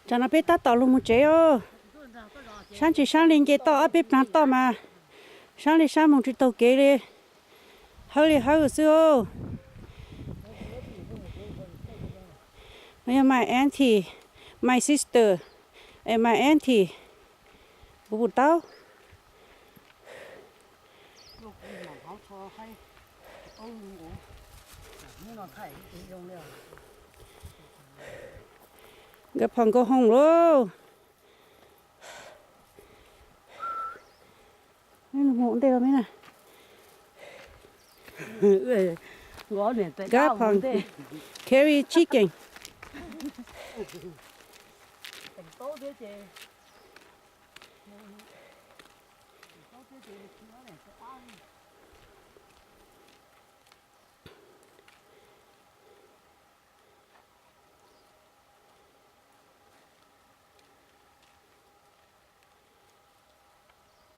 Tsam no peb tab tom los mus tsev os. Sab ntsis sab li nce toj ob peb plag toj mas sab li sab mus tsis taug kev li. Hawb li hawb xwb os. Yog my auntie, my sister, and my auntie. Kuv puas taub? Nkawd phom nkauj hoom lauj. Mus ua ntej los me na. Nkawd phom carry chicken.